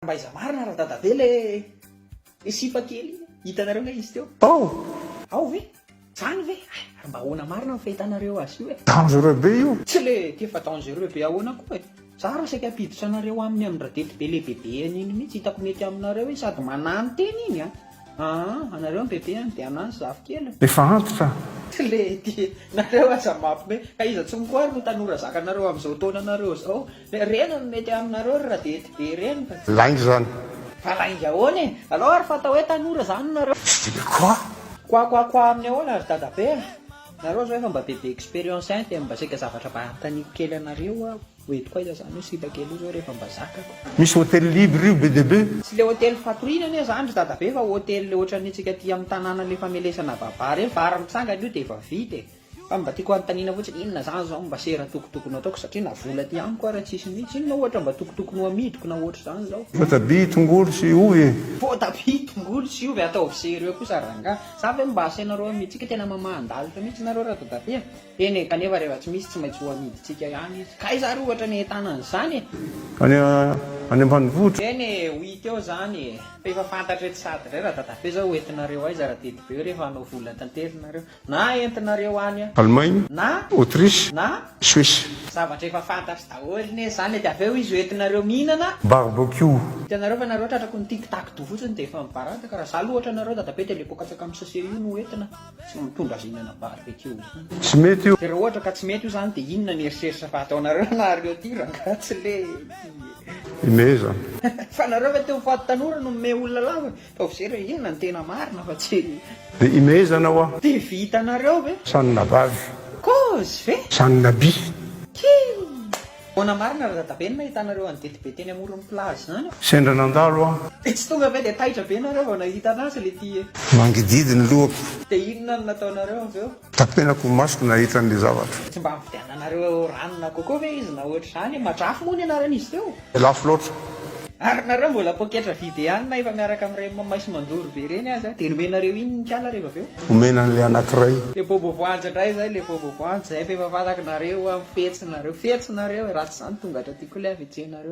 Mba aiza marina ra dadabe le le sipa kely iny e? Hitanareo nga izy teo? Ao! Ao ve? Zany ve? Hay, ary mba ahoana marina ny fahitanareo azy io e? Dangereux be io! Tsy le ty fa dangereux be ahoana koa e? Za raha saika hampiditra anareo aminy amin-dRadety be le bebe an'iny mihitsy hitako mety aminareo iny sady manano-tena iny an! Aa, anareo ny bebe any dia anah ny zafikeliny. Efa antitra. Tsy le ty, nareo aza mampime, ka iza tsony koa ary no tanora zakanareo amin'izao taonanareo zao? Reny no mety aminareo ry radety be reny fa tsy. Lainga zany. Fa lainga ahoana e? Alao ary fa atao hoe tanora zany nareo. Je dis mais quoi? Quoi quoi quoi amin'ny ahoana ry dadabe a? Nareo zao efa mba bebe expérience hein dia mba saika zavatra mba anontaniako kely anareo aho. Ho entiko aiza zany io sipa kely io zao rehefa mba zakako? Misy hotel libre io be dia be. Tsy le hotel fatoriana anie zany ry dadabe fa hotel ohatran'ny antsika aty amin'ny tanàna le famelesana vava reny fa ary mitsangana io dia efa vita e. Fa mba tiako hanontaniana fotsiny, inona zany zao mba sera tokotokony ataoko satria na vola aty amiko ara tsisy mihitsy, inona ohatra mba tokotokony ho amidiko na ohatr'izany zao? Voatabia, tongolo sy ovy e! Voatabia, tongolo sy ovy, ataovy sérieux kosa rangaha! Za ve mba asainareo amidintsika, tena mamahan-dalitra mihitsy nareo ra-dadabe a! Eny e, kanefa rehefa tsy misy tsy maintsy ho amidintsika ihany izy. K'aiza ary ohatra ny ahitana an'izany e? Any any ambanivohitra. Eny e, ho hita eo zany e! Fa efa fantatra etsy sady indray ra-dadabe zao ho entinareo aiza ra-dedibe eo rehefa hanao vola tantely nareo? Na entinareo any. Allemagne. Na. Autriche. Na. Suisse. Zavatra efa fantatro daholo anie izany e, dia avy eo izy ho entinareo mihinana. Barbecue. Hitanareo fa nareo tratrako ny tic tac do fotsiny dia efa mibaradaka, raha za aloha ohatra anareo dadabe dia le pokatsaka amin'ny sachet io no entina, tsy mitondra azy hihinana barbecue izany. Tsy mety io. Dia raha ohatra ka tsy mety io izany dia inona ny eritreritra fa ataonareo nareo ty rangaha tsy le ty e. Imehezana. Fa nareo ve te ho faty tanora no mimehy olona lava e? Ataovy zay re inona no tena marina fa tsy. De imehezana hoa. De vitanareo ve? Sanina vavy. Kozy ve? Sanina by. Kii! Ahoana marina ry dadabe no nahitanareo an'i Dedy be teny amoron'ny plage zany? Sendra nandalo aho. De tsy tonga ve de taitra be nareo vao nahita anazy le ty e? Mangididy ny lohako. De inona no nataonareo avy eo? Tapenako ny masoko nahita an'le zavatra. Tsy mba nividiananareo rano na coco ve izy na ohatr'izany e? Madrafo moa ny anaran'izy teo? Lafo loatra. Ary nareo mbola poketra vide ihany na efa miaraka amin'ireny mamay sy mandoro be ireny aza dia nomenareo inn ny kala rehefa avy eo? Omena an'ilay anankiray. Le bobo voanjo indray zay le bobo voanjo zay fa efa fantako nareo an fetsy nareo fetsy nareo e raha tsy zany tonga hatraty koa le hafetsenareo.